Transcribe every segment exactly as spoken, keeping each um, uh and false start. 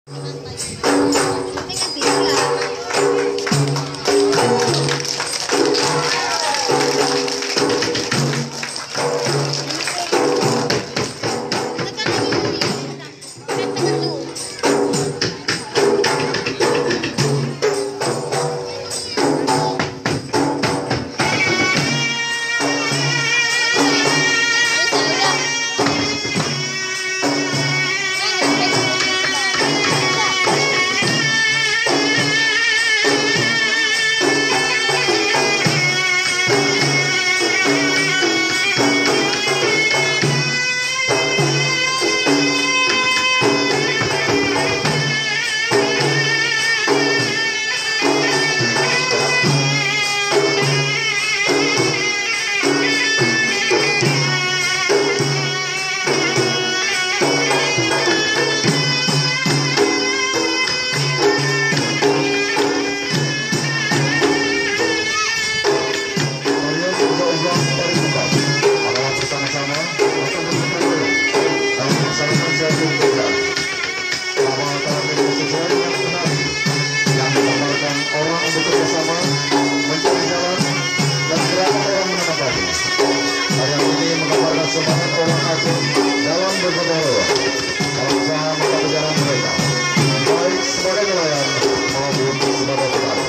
Mari kita ulang tari kembali. Adalah bersama-sama untuk berkumpul dan melaksanakan satu pekerjaan. Sama-sama sesuai dengan penari yang menggambarkan orang bekerja sama, mencari jalan, dan gerakan orang menanam padi. Tarian ini menggambarkan semangat orang Aceh dalam bergotong royong. Kalau usaha maka berjalan mereka, baik sebagai nelayan maupun sebagai petani.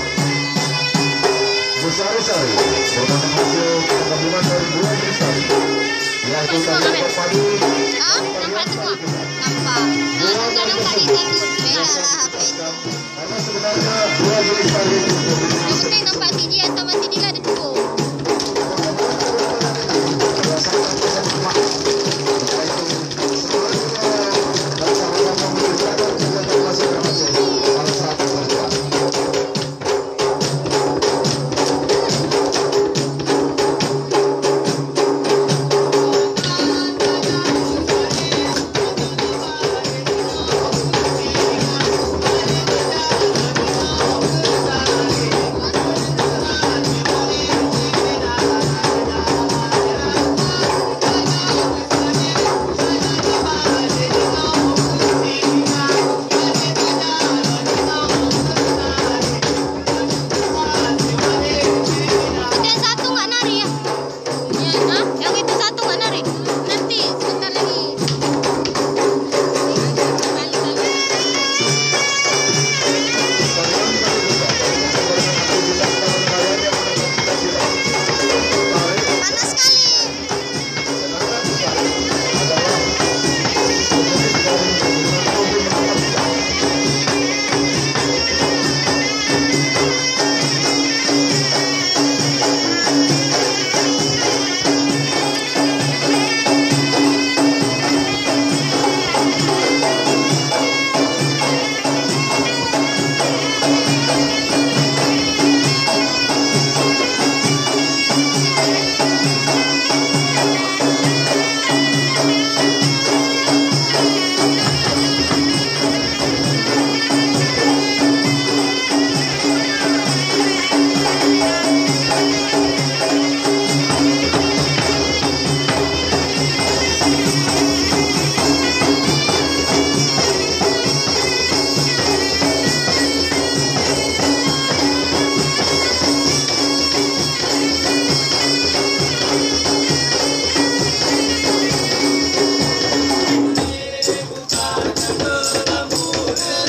Busari-sari merupakan hasil penggabungan dari dua jenis tari, yaitu tari padu. Hah? Nampak semua? Nampak. Dua tari tersebut biasanya dijelaskan karena sebenarnya dua jenis tari itu memiliki. Yang penting nampak siji sama siji kan ada cukup. Ada satu nggak nari ya? Ya, ha? Yang itu satu nggak nari? Nanti, sebentar lagi. Panas sekali.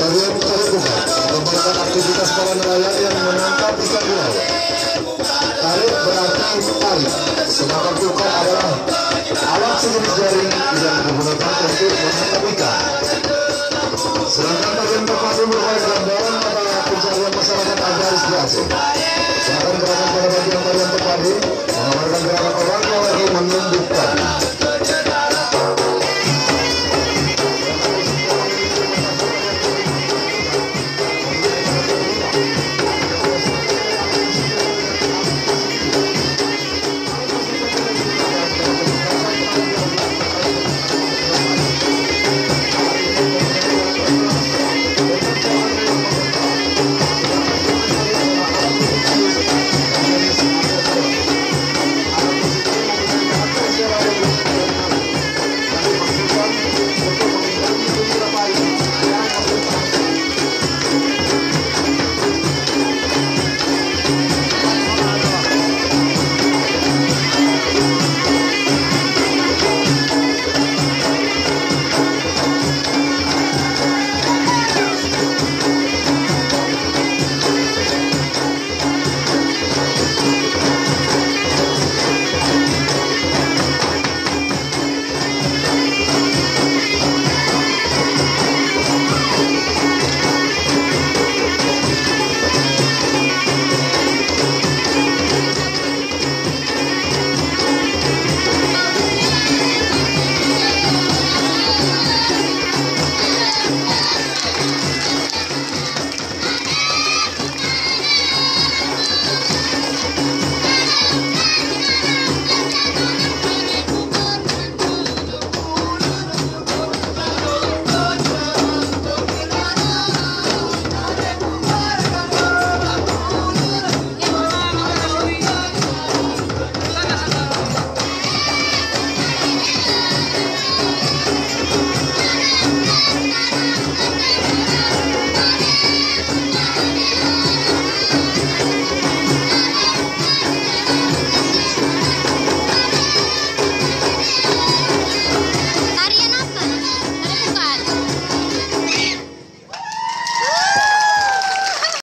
Tarian tarik bukan menggambarkan aktivitas para nelayan yang menangkap ikan di laut. Tarik berarti tarik, sedangkan bukan adalah alat sejenis jaring yang digunakan untuk menangkap ikan. Sedangkan tarian padu merupakan gambaran mata pencarian masyarakat agraris di Aceh.